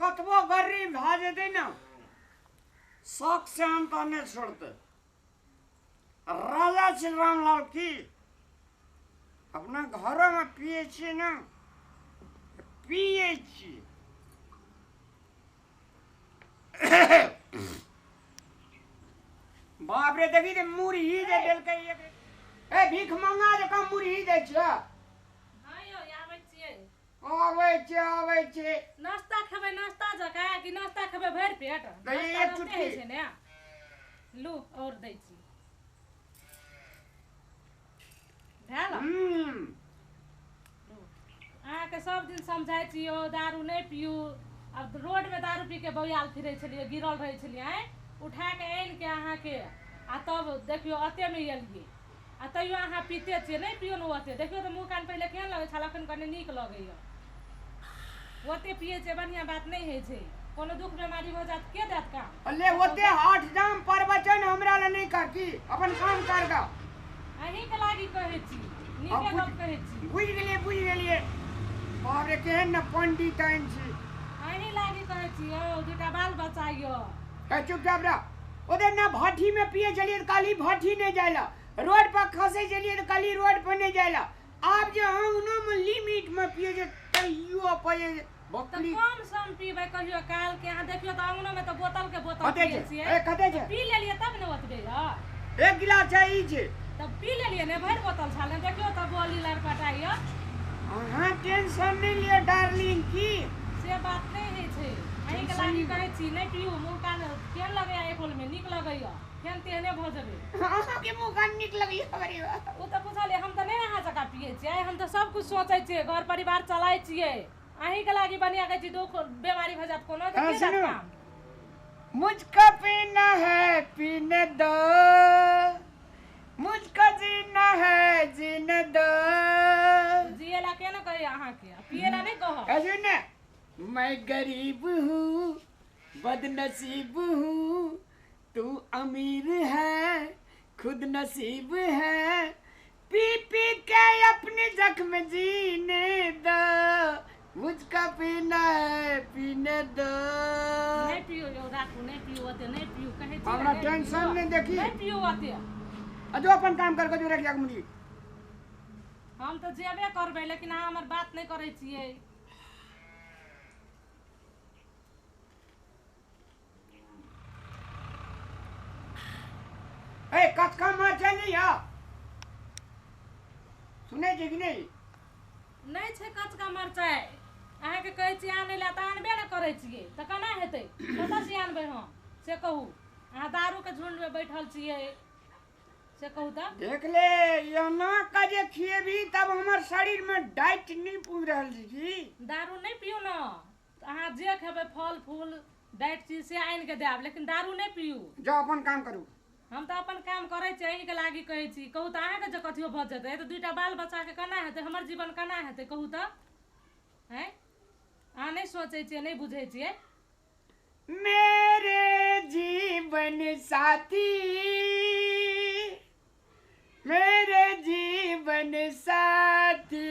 कतबो गरीब भए जेतै ने, शौक से हम तो नहीं छोड़ते। राजा छै रामलाल की अपना घरों में पिए छियै ना, पिए छियै। बाप रे, देखी ते मुरही जे देलकै एक। ए भीख मंगा जकाँ मुरही दै छै। हँ यौ, आबै छियै। आबै छै, आबै छै। नाश्ता खेबै नाश्ता जकाँ कि नाश्ता खेबै भरि पेट? दैयै नाश्ता एक नाश्ते चुटकी। होइ छै ने। लू, और दै छी। भेल? अहाँके सब दिन समझाइ छी यौ, दारू नहि पियू। आब रोडमे दारू पी के बौआल फिरै छलियै, गिरल रहै छलियै, आँय उठा के आनि के अहाँके, आ तब देखियौ अतेमे एलियै, आ तैयो अहाँ पीते छियै। नहि पियौ ने ओते। देखियौ तऽ मुँह कान पहिले केहन लगै छल, अखन कनि नीक लगैया। ओते पियै छियै, बढ़िआँ बात नहि होइ छै। कोनो दुख बेमारी भऽ जायत, के देत काम? अले ओते आठ जाम प्रवचन हमरा लए नहि कर, की अपन काम कर गा। अहीँके लागी कहै छी, नीके गप कहै छी। बुझि गेलियै, बुझि गेलियै। बाप रे, केहन ने पंडित आइन छी। अहीं लागी कहै छी यौ, दूटा बाल बच्चा यौ। ए चुपचाप रह। ओते ना भट्ठी में पिए छलियै तऽ काली भट्ठी नहि जाय ला, रोड पर खसै छलियै तऽ काली रोड पर नहि जाय ला। आब जे अंगनो में लिमिट में पिए छै तैयो अपन तऽ बकली। कम सम पीबै कहियो काल के। अहाँ देखियौ तऽ अंगनो में तऽ बोतल के बोतल कते पियै छै? छियै। ए कते छै? पी लेलियै तब ने ओतबे यऽ। एक गिलास छै ई छै। तब पी लेलियै ने, भरि बोतल छल ने। देखियौ तऽ बोली लड़पटाइया। अहाँ टेंशन नहि लिअ डार्लिंग, की से बात नहि होइ छै। अहीँके लागी कहै छी, नहि पियू। मुँह कान केहन लगैया एक में नीक लगैया, फेन तेहने भऽ जेबै। अहाँके मुँह कान नीक लगैया? अरे वाह। ओ तऽ बुझलियै, हम तऽ नहि अहाँ जकाँ पियै छियै। हम तऽ सब कुछ सोचै छियै, घर परिवार चलाइ छियै। अहीँके लागी बढ़िआँ कहै छी। दुख बेमारी भऽ जायत कोनो तऽ हाँ, के देत सुनू। काम? मुझको पीना है पीने दो, मुझको जीना है जीने दो। जिए ला के ने कहैया अहाँके, पिए ला नहि कहब। ऐसे न, मैं गरीब हूँ बदनसीब हूँ, तू अमीर है खुद नसीब है, पी पी के अपने जख्म जीने दो, मुझको पीना है पीने दो। नहि पियू यौ, राखू, नहि पियू ओते, नहि पियू कहै छी। हमरा ने, नहि टेंशन पियू। नहि देखी। नहि पियू ओते। आ जो अपन काम कर के जो रखिया मुड़ी। हम तऽ जेबे करबै, लेकिन अहाँ हमर बात नहि करै छियै। ए कचका मरचाइ नहीं है, सुनै छै कि नहीं? नहि छै कचका मरचाइ। अहाँके कहै छी आनै लए तऽ आनबे ने करै छियै, तऽ केना हेतै? कतऽसँ आनबै हम, से कहू। अहाँ दारूके झुण्डमे बैठल छियै, से कहू तऽ। देख ले, एना का जे खिएबी तब हमर शरीर में डाइट नहीं पूरि रहल छै की। दारू नहि पियू ने। अहाँ जे खेबै, फल फूल डाइट चीज से आनि कऽ देब, लेकिन दारू नहि पियू। जाओ अपन काम करू। हम तऽ अपन काम करै छी, अहीँके लागी कहै छी। कहू तऽ, अहाँके जे कथियो भऽ जेतै तऽ दुइटा बाल बच्चाके केना हेतै? हमर जीवन केना हेतै, कहू तऽ? आँय, अहाँ नहि सोचै छियै, नहि बुझै छियै। मेरे जीवन साथी, मेरे जीवन साथी,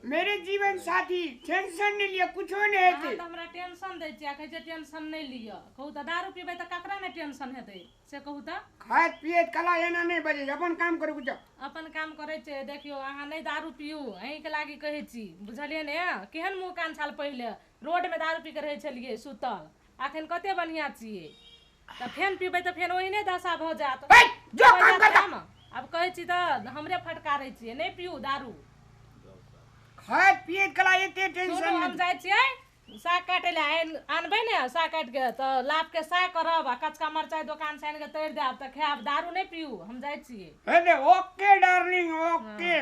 मेरे जीवन साथी, टेंशन नहीं लिया, कुछो नहीं अहाँ हेतै। तऽ हमरा टेंशन दै छियै आ कहै छियै टेंशन नहि लिअ। कहू तऽ, दारू पीबै तऽ ककरा नहि टेंशन हेतै, से कहू तऽ। खाइत पियैत कला एना नहीं बजे, अपन काम करू कुछ। अपन काम करै छियै। देखियौ, अहाँ नहि दारू पियू, अहीँके लागी कहै छी, बुझलियै ने? केहन मुँह कान छल पहिले, रोडमे दारू पी कऽ रहै छलियै सुतल, अखन कते बढ़िआँ छियै। तऽ फेन पीबै तऽ फेन ओहिने दशा भऽ जायत। हे, जो भऽ काम जायत कर। काम। आब कहै छी तऽ हमरे फटकारै छियै, नहि पियू दारू। खाइत पियैत कला एते टेंशन सुनू, हम नहीं। जाइ छियै साग काटै लए। आनबै ने साग काटि के तऽ लाभके साग करब आ कचका मरचाइ दोकानसँ आनि कऽ तरि देब तऽ खायब। दारू नहि पियू, हम जाइ छियै। अरे ओके डार्लिंग, ओके।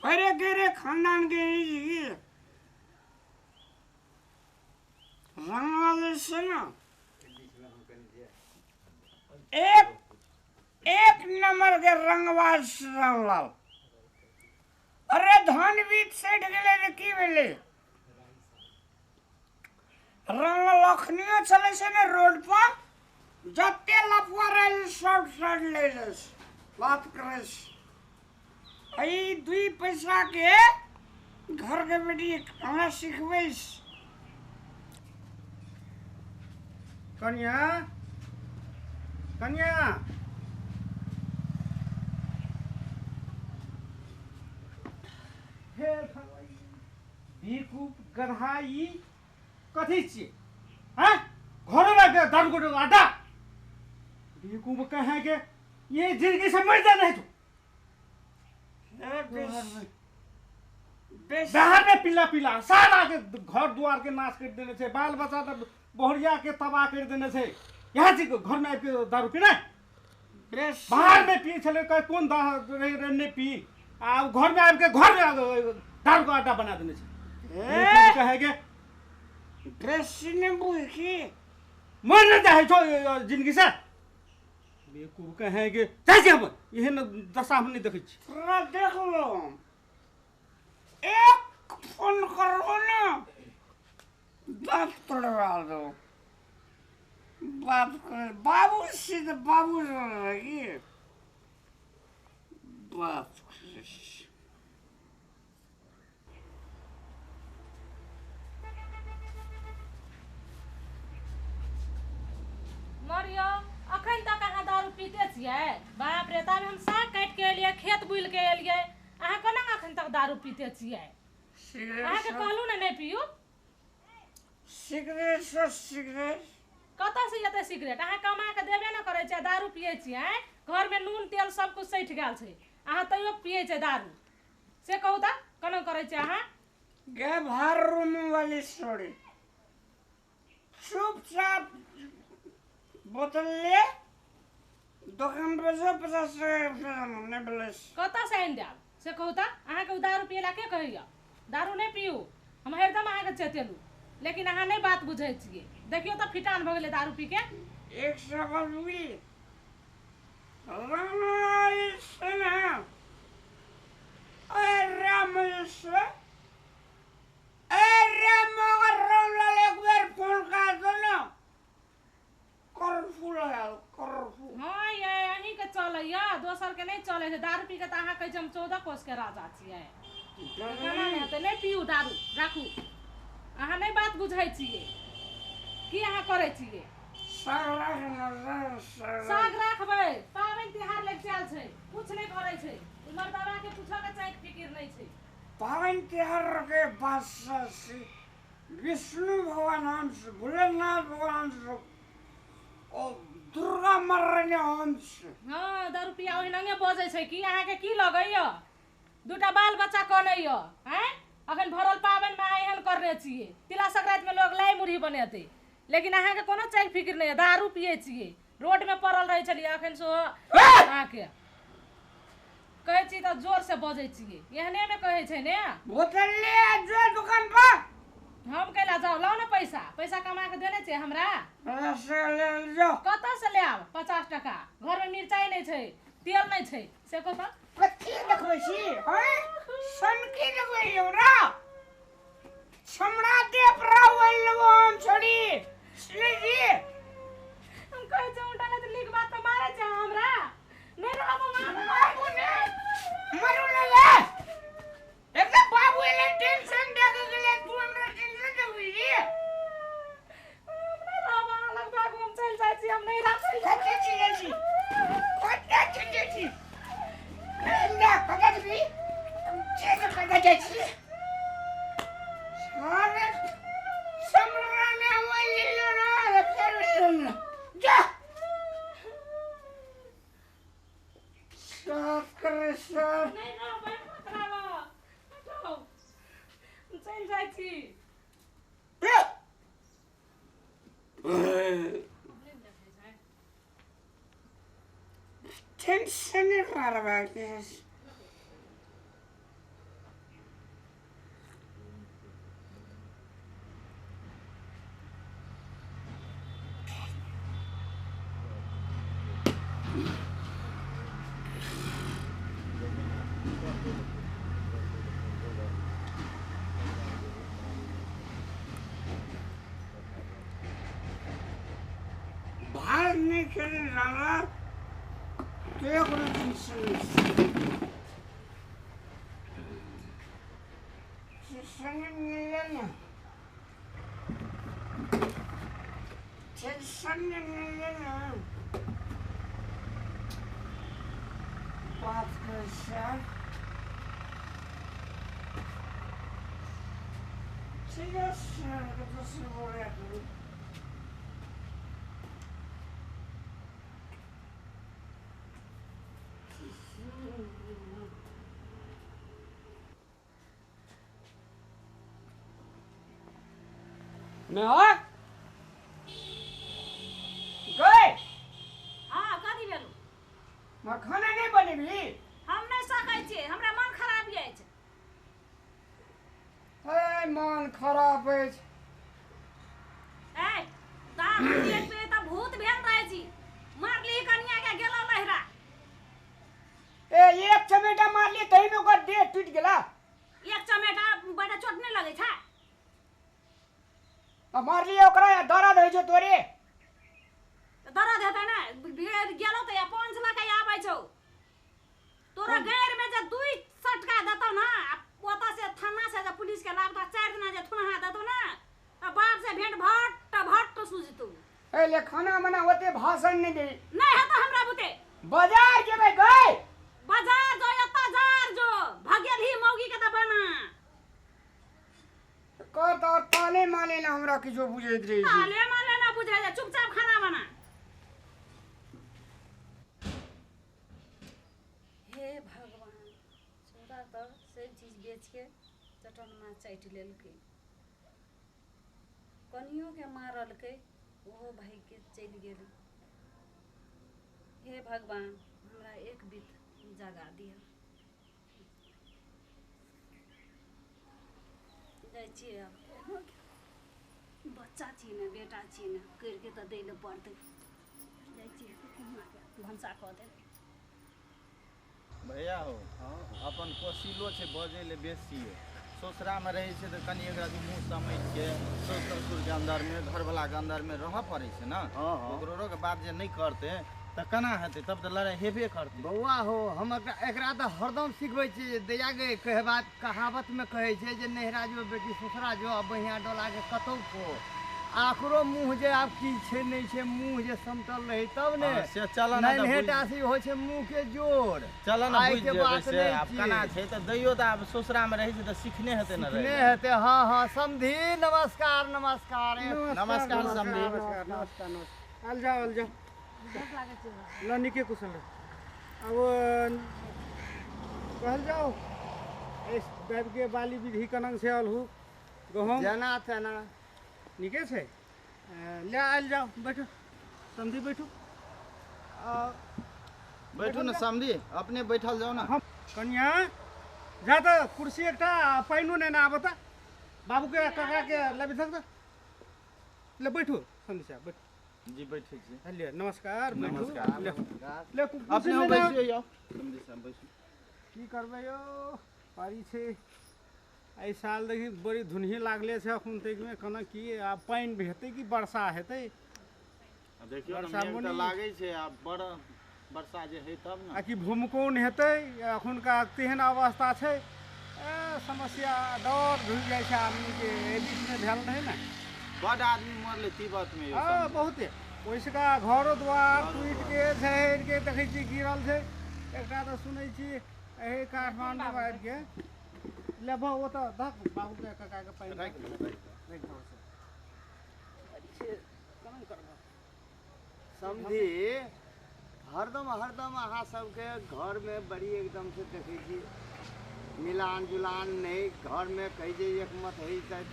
अरे गिरे खानदान के ई रंगवाले से ना एक एक नंबर के रंगवाज रामलाल। अरे धन बीत सठि गेलै रे, की भेलै? रामलाल अखनियो चलै छै ने रोड पर, जते लफुआ रहै छै सब सड़ लै छै, बात करै छै। ई दुई पैसा के घर के बेटी हमरा सिखबै। कनिया कनिया हे बेवकूफ गधा ई कथी छियै? हैं घरोमे दारू के अड्डा। बेवकूफ कहे के ये जिंदगी से मर जाना है तू। बाहर में पीला पीला सारा के घर द्वार के नाश कर देने छे, बाल बच्चा त बहुरिया के तबाह कर देने छे। यहाँ जी घर में आबि के दारू पीना बाहर में पी छले कोन नहीं पी आ घर में आबि के घर में दारू के अड्डा बना देने छे। कहे के मर न जाए छो जिंदगी से। बेवकूफ कहे के जाइ छी हम एहन दशा हम नहीं देखै छी। तोरा देख लो एक फोन करो ना बाप तोड़वा दो। बाप बाबू से तो बाबू लगी बाप। मरियो अखन तक अहाँ दारू पीते छियै? बाप रे, तब हम साग काटि के एलियै, खेत बुलि के एलियै, अहाँ कोना अखन तक दारू पीते छियै? अहाँके कहलहुँ ने नहि पियू। सिगरेट से सिगरेट कतऽ से एतै सिगरेट? अहाँ कमा के देबे ने करै छियै, दारू पियै छियै। घरमे नून तेल सब कुछ सठि गेल छै, अहाँ तैयो पियै छियै दारू। से कहू तऽ कोना करै छियै अहाँ? गे भार रूम वाली छोड़ी चुपचाप बोतल ले दोकान पर जो 50 टका नहीं बोले। कतऽ से आनि देब से कहू तऽ? अहाँके दारू पियै लए के कहैया? दारू नहि पियू, हम हरदम अहाँके चेतेलहुँ, लेकिन अहाँ नहि बात बुझै छियै। देखियौ तऽ फिटान भऽ गेलै दारू पी के। एक सवाल हुई राम एक बेर फोन कर दो ना। कर्फ्यू लगा कर्फ्यू। हाँ ये अहींके चलैया, दोसरके नहि चलै छै। दारू पी के तऽ अहाँ कहै छी हम 14 कोस के राजा छियै। केना नहि हेतै? नहि पियू दारू, राखू। अहाँ नहि बात बुझै छियै, की अहाँ करै छियै? साग राखबै, पाबनि तिहार लग आयल छै, कुछ नहि करै छै। मर्दाबा के पूछऽ के चाही फिकिर नहि छै। पाबनि तिहार के बादशाह श्री विष्णु भगवान हंस, भोलेनाथ भगवान हंस और दुर्गा मरने हंस। हाँ दारू पिया ओहिनांगे बजै छै। की अहाँके की लगैया? दूटा बाल बच्चा कनैया आँय, अखन भरल पाबनिमे अहाँ एहन करने छियै। तिला संक्रान्तिमे लोग लाई मुरही बनेतै, लेकिन अहाँके कोनो चाहि फिकिर नहि। दारू पियै छियै, रोडमे पड़ल रहै छलियै अखन सेहो। अहाँके कहै छी तऽ जोर से बजै छियै, एहनेमे कहै छै ने। बोतल ले जो दुकान पर। हम कैला जाउ? लाउ ने पैसा, पैसा कमा के देने छियै हमरा। कतऽ से लायब 50 टका? घरमे मिरचाइ नहि छै, तेल नहि छै, से कहू तऽ। कथी देखबै छी? हैं सनकी देखबै हमरा? हमरा देह पर लेबो हम छोड़ी सुनै छी। हम कहै छी उल्टा नहि तऽ नीक बात तऽ मारै छै हमरा। नहि रहब बाबू ने मरू ने गे। एकदम बाबू एले टेंशन दे के गेलै, तू हमरा टेंशन देबी रे। हम नहि रहब अहाँ लग, बाबू हम चलि जाइ छी, हम नहि राखै। कतऽ चलि जाइ छी? कतऽ चलि जाइ छी? ना कतऽ जेबी? कतऽ जाइ छी? अरे समरा ने वाली ना फेर जा साफ कर साफ। नहि रहबै ओकरा लग, हटाउ, हम चलि जाइ छी। टेंशन मारबा के। बाहर निकल रहा तो टेंशन। टेंशन मिले ना, टेंशन मिले ना। बात कर सर, ठीक है सर, तो बोल रहे मैं गए। हाँ कथी भेलौ? मां खाना नहीं बनेबी? हम नहीं सकै छियै, हमरा मन खराब अछि। ए मन खराब अछि। ए दारू पियैत पियैत तऽ भूत भेल रहै छी। मारली कनिया के गेलो लहरा। ए एक चमेटा मारली तही में ओकर देह टूटि गेला। एक चमेटा बड़ा चोट नहीं लगै छै। मारलिए ओकरा दर्द होइ छौ तोरे? दर्द हेतै ने, गेलो तऽ पंच लऽ के आबै छौ। तोरा गैर में जे दुई सटका देतौ ना, ओतऽ से थाना से जे पुलिस के लाबता 4 दिना जे थुनहा देतौ ना, तऽ बाप से भेंट भट्ट भट्ट सुझतौ। ए ले खाना मना ओते भाषण नहीं दे। नहीं हेतौ हमरा बुते। बाजार जेबै गई? बाजार जो एतऽ जार जो भगेलही मौगी के तऽ बना। कर तो ताले माले ना हमरा किछो बुझैत रहे। ताले माले ना बुझै छै, चुपचाप खाना बना। हे भगवान, छोरा तऽ सब चीज बेच के चटनमा चाटि लेलकै, कनियो के मारलकै, ओहो भागि के चलि गेलै। हे भगवान, हमरा एक बीत जगा दिअ। जाइ छियै आब, बच्चा छी ने, बेटा छी ने, करिके तऽ दै लए पड़तै। जाइ छियै कहुनाके भनसा कऽ देबै। भैया हो, अपन कोशिलो छै बजै लए बेसिए। ससुरामे रहै छै तऽ कनि एकरा मुँह समेटिके सासु ससुरके अन्दरमे घरवलाके अन्दरमे रहऽ पड़ै छै ने। ओकरो के बात जे नहि करतै तऽ केना हेतै? तब तऽ लड़ाइ हेबे करतै। बौआ हो, हम एकरा तऽ हरदम सिखबै छियै। दैया गे कहबात कहावतमे कहै छै जे नैहरा जो बेटी ससुरा जो, आ बहिया डोलाके कतौ खो। आकरो मुँह जे आब की छै नहि छै, मुँह जे समतल रहै तब ने। से चल ने, नैन्हेटा से होइ छै मुँह के जोर। चल ने बुझि जेबै से आब केना छै। तऽ दैयो तऽ आब ससुरामे रहै छै तऽ सिखने हेतै ने। सिखने हेतै, हाँ हाँ। समधी नमस्कार। नमस्कार नमस्कार समधी। नमस्कार नमस्कार। आल जाओ आल जाओ। ल निके कुशल। अब कहल जाओ इस बैब के बाली विधि कनंग से अलहु गहूँ जेना तेना निके छै। ले आयल जाओ, बैठो समधी, बैठो बैठू ने समधी, अपने बैठल जाओ ना। हम कनिया जा तऽ कुर्सी एकटा पानिओ ने आबऽ तऽ बाबू के काका के लेबी थक। ले बैठू समधी साहब, बैठू जी, बैठे छी। ले नमस्कार। नमस्कार। ले अपने बैसियो यौ समधी साहब, बैसू। की करबै यौ, पारी छै एहि साल देखी बड़ी धुनही लागले छै अखन तकमे। केना की आब पानि हेतै कि वर्षा हेतै? देखियौ ने, मेघ तऽ लागै छै, आब बड़ वर्षा जे है तब ने। आ कि भूमकोन हेतै? अखुनका तेहन अवस्था छै, ए समस्या डर ढुकि जाइ छै आदमीके। एहि बीचमे भेल रहै ने, बड आदमी मरलै तिब्बतमे। हँ बहुते। ओहिसका घरो द्वार टूटिके झहरिके देखै छी गिरल छै। एकटा तऽ सुनै छी एहि काठमाण्डू आबिके लेबो ओतऽ धक बाबूके काकाके पानि राखि। समधी हरदम हरदम अहाँ सबके घरमे बड़ी एकदम से देखै छी मिलान जुलान नहि, घरमे कहै छै एकमत होइ तऽ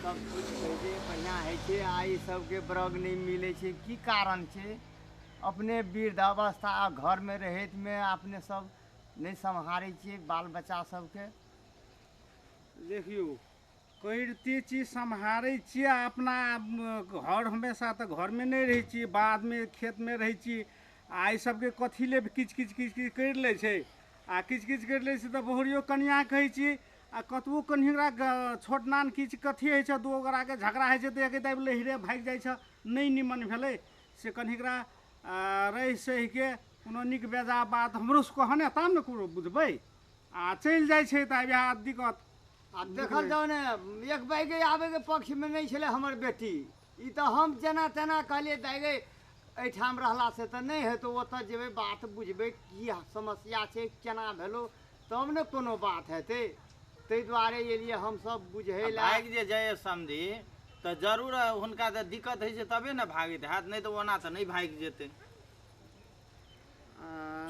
सब कुछ कहै छै बढ़िआँ होइ छै। आ ई सबके ब्रग नहि मिलै छै, की कारण छै? अपने वृद्धावस्था आ घरमे रहैतमे अपने सब नहि सम्हारै छियै बाल बच्चा सबके। देखियौ करिते छी, सम्हारै छियै अपना घर। हमेशा तऽ घरमे नहि रहै छी, बादमे खेतमे रहै छी। आ एहि सबके कथी ले किच किच किच किच करि लै छै। आ किच किच करि लै छै तऽ बहुरियो कनिया कहै छी। आ कतबो कनि ओकरा छोट नान किछु कथी होइ छै, दू गोराके झगड़ा होइ छै तऽ एक दाबि लहिरे भागि जाइ छै। नहि निमन भेलै से कनि ओकरा रहि सहिके कोनो नीक बेजा बात हमरो सबके कहने तब ने कोनो बुझबै। आ चलि जाइ छै तऽ आब इएह दिक्कत। आब देखल जाउ ने, एक बैगे आबैके पक्षमे नहि छलै हमर बेटी। ई तऽ हम जेना तेना कहलियै दाइ गे एहिठाम रहलासँ तऽ नहि हेतौ, ओतऽ जेबै बात बुझबै की समस्या छै केना भेलो तब ने कोनो बात हेतै। ताहि दुआरे एलियै हमसब बुझै लए। भागि जे जाइए समधी तऽ जरूर हुनका तऽ दिक्कत होइ छै तबे ने भागैत हैत, नहि तऽ ओना तऽ नहि भागि जेतै।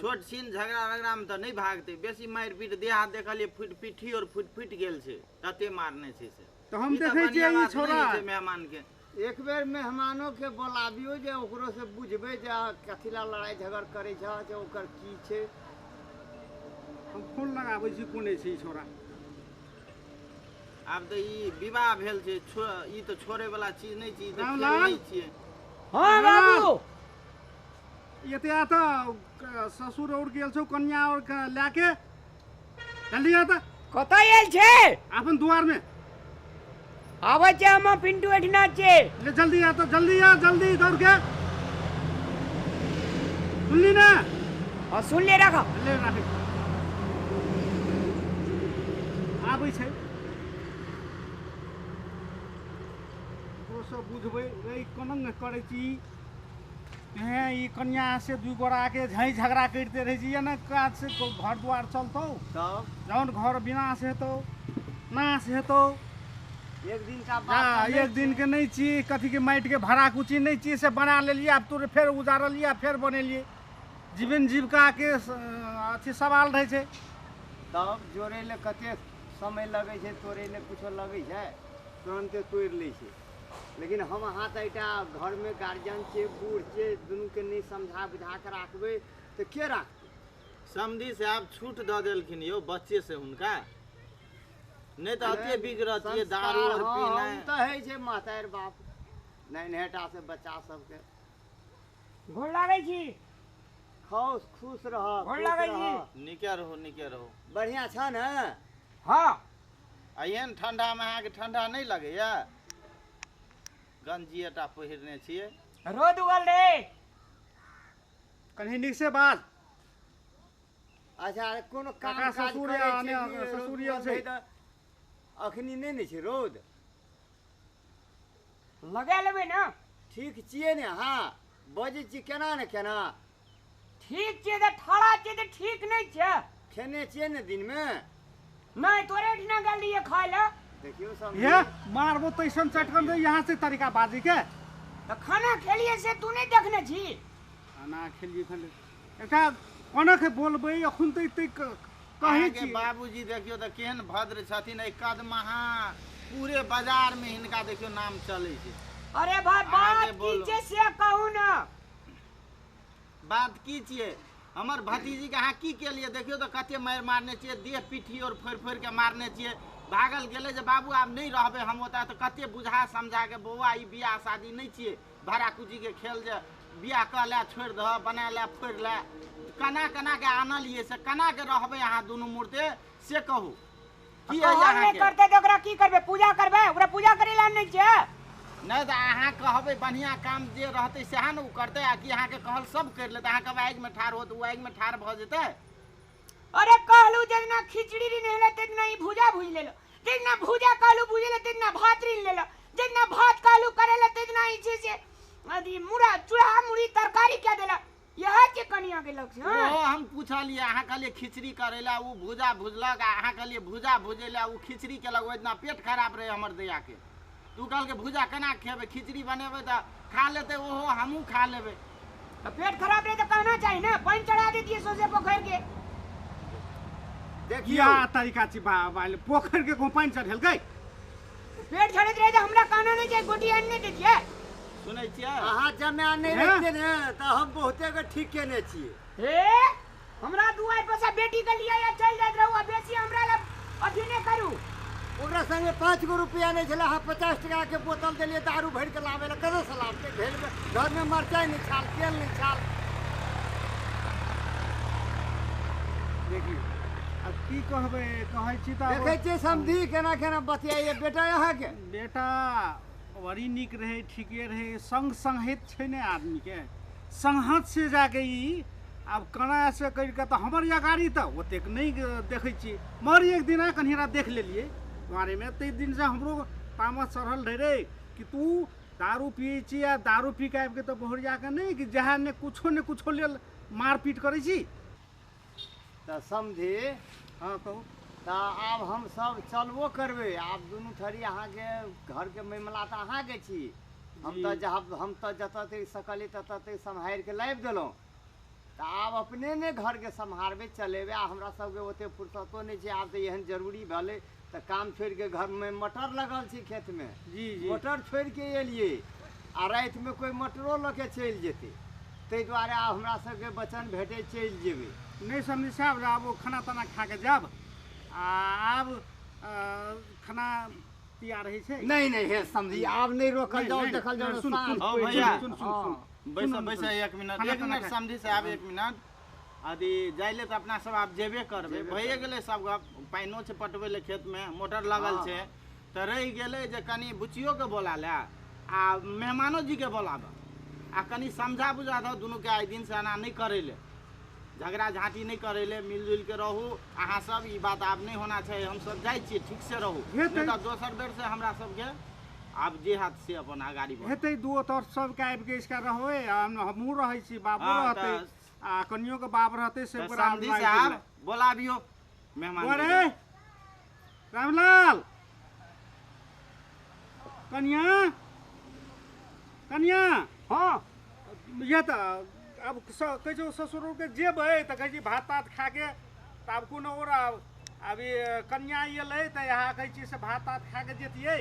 छोट छिन झगड़ा रगड़ामे तऽ नहि भागतै, बेसी मारि पीट देह हाथ देखलियै फुटि पिट्ठी आओर फुटि फुटि गेल छै, तते मारने छै से। तऽ हम देखै छियै ई छोरा मेहमानके। एक बेर मेहमानोके बोलाबियौ जे ओकरो से बुझबै जे कथी लए लड़ाइ झगड़ करै छह, जे ओकर की छै। हम फोन लगाबै छी कोने छै ई छोरा। आब तऽ ई विवाह भेल छै, ई तऽ छोड़े वाला चीज नहि छै, ई तऽ खेल नहि छियै। हँ बाबू एते तऽ ससुर और गेल छौ कन्या और लए के, जल्दी आ तऽ। कतऽ आयल छै? अपन दुआर में आबै छै हम पिंटू एठिना छै। ले जल्दी आ तऽ, जल्दी आ, जल्दी दौड़ के। सुनली ना? हाँ सुन ले, राख। ले राखै आबै छै। ओकरो सब बुझबै रे कोना करै छी। हेँ ई कन्या से दू गोरा के झै झगड़ा करिते रहै छी, ने काज से घर दुआर चलतौ? तब जौन घर विनाश हेतौ, नाश हेतौ। एक दिन का बात एक दिन के नहि छी, कथी के माटि के भाड़ा कुची नहि छी से बना लेलियै, आब तोरे फेर उजारलियै फेर बनेलियै। जीवन जीविका के अथी सवाल रहै छै। तब जोड़ै लए कते समय लगै छै, तोड़ै लए कुछो लगै छै, तुरन्ते तोड़ि लै छै। लेकिन हम अहाँ तऽ एकटा घरमे गार्जियन छियै, बूढ़ छियै, दुनूके नहि समझा बुझा कऽ राखबै तऽ के राखतै? समधी साहब छूट दऽ देलखिन यौ बच्चे से हुनका, नहि तऽ अते बिगड़तियै दारू और पीनाइ। तऽ होइ छै मातारि बाप नैन्हेटा से बच्चा सबके। गोर लागै छी। खुश खुश रह। गोर लागै छी। नीके रहू, नीके रहू। बढ़िआँ छ ने? हाँ। आ एहन ठंडा में अहाँके ठंडा नहि लगैया? गंजिएटा पहिरने छियै। रौद उगल रे। कहीं नीक से बाज। अच्छा कोनो काम काका काज ससुर करै या छियै आने कि ससुर रौद या उगल छै? रहै तऽ अखनी नहि ने छै रौद। लगा लेबै ने। ठीक छियै ने? अहाँ बजै छी केना ने केना। ठीक छियै तऽ ठाढ़ा छियै तऽ ठीक नहि छै। खेने छियै ने दिनमे? नहि, तोरे एहिठिना गेल रहियै खाय लए। देखियौ सब हे मारबो तैसन चटकन दे यहाँ से तरीका बाजी के। तऽ खाना खेलियै से तू नहि देखने छी? खाना खेलियै खाली एकटा कोना के बोलबै अखन तऽ एते कहै अहाँके छी। बाबूजी देखियौ तऽ केहन भद्र छथिन, एहि कदमहा पूरे बाजार में हिनका देखियौ नाम चलै छै। अरे भाई अहाँके बात की बोलो। छै से कहू ने। बात की छियै? हमर भतीजी के अहाँ की केलियै? देखियौ तऽ कते मारि मारने छियै, देह पिठी और फोड़ि फोड़ि के मारने छियै। भागल गेलै जे बाबू आब नहि रहबै हम ओतऽ, तऽ कते बुझा समझा के बौआ ई बियाह शादी नहि छियै, भाड़ा कुची के खेल जे बियाह कऽ ले छोड़ि दह बना ले फोड़ि ले, केना केना के आनलियै से केना के रहबै अहाँ दुनू मूर्ते से कहू की होइए कहल नहि अहाँके? करतै तऽ ओकरा की करबै? पूजा करबै? ओकरा पूजा करै लए नहि छै। नहि तऽ अहाँ कहबै बढ़िआँ काम जे रहतै सएह ने ओ करतै, आ कि अहाँके कहल सब करि लेतै? अहाँ कहबै आगिमे ठाढ़ हो तऽ ओ आगिमे ठाढ़ भऽ जेतै? अरे कहलू जितना खिचड़ी ऋण हेले तितना ही भुजा भुज लेलो, जितना भुजा कहलू भुजे ले तितना भात ऋण लेलो, जितना भात कहलू करे ले तितना ही छै से अथी मुड़ा चूड़ा मुड़ी तरकारी क्या देला। यह छै कनिया के लक्ष्य। हाँ? ओहो हम पूछलियै, अहाँ कहलियै खिचड़ी करै लए, ओ भुजा भुजलक, आ अहाँ कहलियै भुजा भुजै लए, ओ खिचड़ी केलक। ओहि दिना पेट खराब रहै हमर दैयाके, तू कहलकै भुजा केना खेबै, खिचड़ी बनेबै तऽ खा लेतै ओहो, हमहूँ खा लेबै। तो पेट खराब रहे तो कहना चाहिए ना, पानी चढ़ा देती सोचे पोखर के। देखियौ किया तरीका छी बा पोखरि के को पानि चढ़ेलकै? पेट झड़ैत रहे तो हमरा कहना नहीं चाहिए, गोटी आनि नहीं देतियै। सुनै छियै? अहाँ जमा नहि हैं? रखते ने तऽ हम बहुते के ठीक केने छियै। हे हमरा दुआर पर से बेटी के लिए या चल जाइत रहू आ बेसी हमरा ला अथी नहीं करू। ओकरा संगे 5 गो रुपया नहि छलै, अहाँ 50 टका के बोतल देलियै दारू भरि के लाबै लए, कतऽसँ लाबतै? भेल घरमे मरचाइ नहि छाल, तेल नहि छाल। देखियौ आब की कहबै, कहै छी तऽ देखै छियै समधी केना केना बतियाइए बेटा अहाँके। बेटा बड़ी नीक रहै, ठीके रहै, संग संगहित छै ने आदमीके, संगहत से जाके ई आब केना से करि कऽ तऽ हमर अगाड़ी तऽ ओतेक नहि देखै छियै, मगर एक दिना कन्हिरा देख लेलियै। बारेमे। ताहि दिनसँ हमरो तामस चढ़ल रहै रे कि तू दारू पियै छी आ दारू पी के आबिके तऽ बहुरियाके नहि कि जहाँ ने कुछो ने कुछो लेल मारपीट करै छी। तऽ समझी। हाँ कहू। तऽ आब हमसब चलबो करबै, आब दुनू थरी अहाँके घरके मामला तऽ अहाँके छी, हम तऽ जहाँ हम तऽ जतऽ तक सकली ततऽ तक सम्हारिके लाबि देलहुँ, तऽ आब अपने ने घरके सम्हारबै चलेबै। आ हमरा सबके ओते फुर्सतो नहि छै, आब तऽ एहन जरूरी भेलै तऽ काम छोड़िके घरमे मटर लगल छै खेतमे, जी जी मोटर छोड़िके एलियै आ रातिमे कोइ मोटरो लऽ के चलि जेतै, ताहि दुआरे आब हमरा सबके वचन भेटै चलि जेबै। नहि समझी साहब, आब ओ खाना ताना खा के जायब आ आब खाना तैयार होइ छै। नहीं नहीं हे समझी, आब नहीं रोकल जाओ, देखल जाओ। सुन सुन सुन बैस बैस एक मिनट, एक मिनट समझी साहब, एक मिनट। अथी जाइले तऽ अपना सब आब जेबे करबै, भइए गेलै सब गप, पानिओ छै पटबै लए खेतमे, मोटर लगल छै, तऽ रहि गेलै जे कनि बुचियोके बोला ले आ मेहमानो जीके बोलाबऽ आ कनि समझा बुझा दऽ दुनूके, आइ दिनसँ एना नहि करै लए, झगड़ा झाँटी नहि करै लए, मिलजुलि के रहू अहाँ सब, ई बात आब नहि होना छै, हमसब जाइ छियै, ठीक से रहू, नहि तऽ दोसर बेरसँ हमरा सबके आब जे हाथ से अपन अगाड़ी हेतै। दू तर सबके आबिके इसका रहबै, हमहूँ रहै छी, बाबो रहतै आ कनियो के बाप रहतै, सब समझी साहब बोलाबियो मेहमान। अरे रामलाल, कनिया कनिया, हाँ यह तऽ आब कहै छै ससुरोके जेबै तऽ कहै छी भात तात खाके, तऽ आब कोनो और आब कनिया एलै तऽ यहाँ कहै छी से भात तात खाके जेतियै,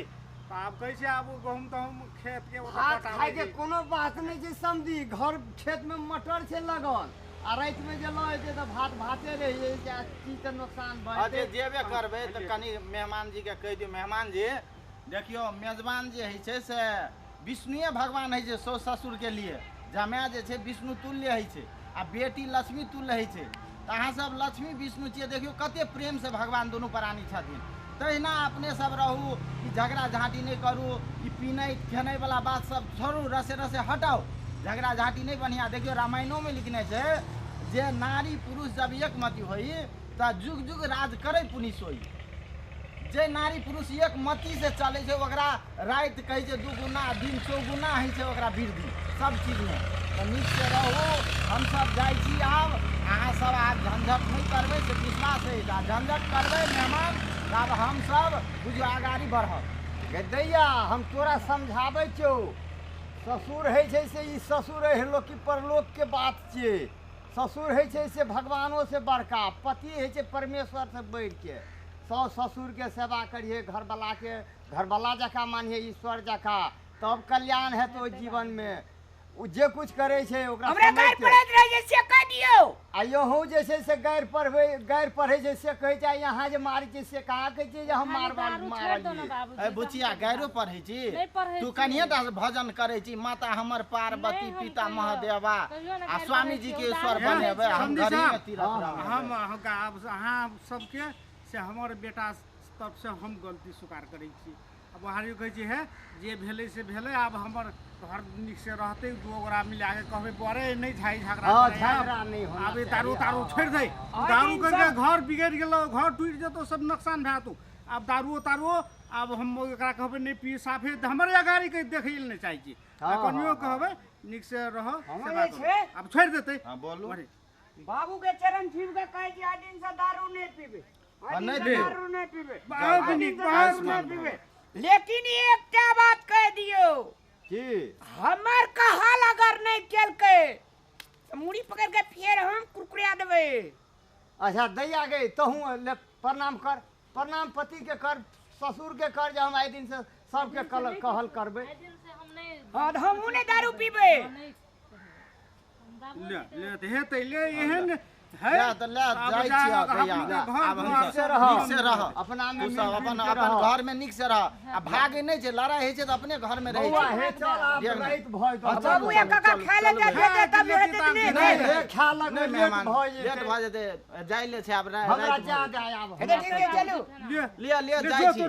तऽ आब कहै छै आब गहूँम तहूम खेतके भात खाइके कोनो बात नहि छै समझी, घर खेतमे मटर छै लगल आ रातिमे जे लऽ एतै तऽ भात भाते रहि जाइ छै, चीज तऽ नोकसान भऽ जेतै। जेबे करबै तऽ कनि मेहमान जीके कहि दियौ, मेहमान जी देखियौ मेजबान जे होइ छै से विष्णुए भगवान होइ छै साउस ससुरके लिए, जमाए जे छै विष्णु तुल्य होइ छै आ बेटी लक्ष्मी तुल्य होइ छै, तऽ अहाँसब लक्ष्मी विष्णु छियै, देखियौ कते प्रेमसँ भगवान दुनू प्राणी छथिन, तहिना अपने सब रहू, ई झगड़ा झाँटी नहि करू, ई पीनाइ खेनाइवला बात सब छोड़ू, रसे रसे हटाउ, झगड़ा झाँटी नहि बढ़िआँ। देखियौ रामायणोमे लिखने छै जे नारी पुरुष जब एकमति होइ तऽ जुग जुग राज करै पुनि सोई, जे नारी पुरुष एकमतिसँ चलै छै ओकरा राति कहै छै दू गुना दिन चौगुना होइ छै ओकरा वृद्धि सब चीजमे। तऽ नीकसँ रहू, हमसब जाइ छी आब, अहाँ सब आब झंझट नहि करबै से विश्वास अछि, आ झंझट करबै मेहमान आब हमसब बुझियौ अगाड़ी बढ़ब। दैया हम तोरा समझाबै छियौ, ससुर होइ छै से ई ससुर है लोक कि परलोकके बात छियै, ससुर होइ छै से भगवानोसँ बड़का, पति होइ छै परमेश्वरसँ बढ़िके, साउस ससुरके सेवा करिहे, घरवलाके घरवला जकाँ मानिहे, ईश्वर जकाँ, तब कल्याण हेतौ ओहि जीवनमे। ओ जे कुछ करै छै ओकरा हमरा गारि पढ़ैत रहै छै से कहि दियौ, आ यहूँ जे छै से गारि पढ़बै, गारि पढ़ै छै से कहै छै यहाँ जे मारै छै से कहाँ कहै छै जे हम मारलियै। बुचिया गारियो पढ़ै छी तू, कनिये टा भजन करै छी, माता हमर पार्वती पिता महादेवा आ स्वामी जी के ईश्वर बनेबै हम गरीब तीरथ। हम अहाँ सबके से हमर बेटा तरफसँ हम गलती स्वीकार करै छी। आब बाहरियो कहै छी हे जे भेलै से भेलै, आब हमर घर नीकसँ रहतै, दू गोरा मिलाके कहबै बड़े नहि झाइ झगड़ा, आब दारू तारू छोड़ि दै, दारू करिके घर बिगड़ि गेलौ, घर टूटि जेतौ, सब नोकसान भए जेतौ, आब दारुओ तारुओ आब हम एकरा कहबै नहि पी, साफे हमर अगाड़ीके देखै लए नहि चाहै छी, कनियो कहबै नीकसँ रह, आब छोड़ि देतै। बोलू बाबू के चरण छीप के कहै छी आइ दिनसँ दारू नहि पीबै, दारू नहि पीबै, दारू नहि पीबै, लेकिन एकटा बात कहि दियौ की हमर कहल अगर नहि केलकै तऽ मुड़ी पकड़ि के फेर हम कुरकुरा देबै। अच्छा दैया गई तहूँ ले प्रणाम कर, प्रणाम पति के कर, ससुर के कर, जे हम आइ दिनसँ सबके कहल करबै। हाँ तऽ हमहूँ नहि दारू पीबै। ले ले हेतै ले एहन घर में नीक से रह, आ भागे नहीं छै, लड़ाई होइ छै तऽ अपने घर में रहै छै। लेट भऽ जेतै, जाइ ले छै आब, लिअ लिअ जाइ छी।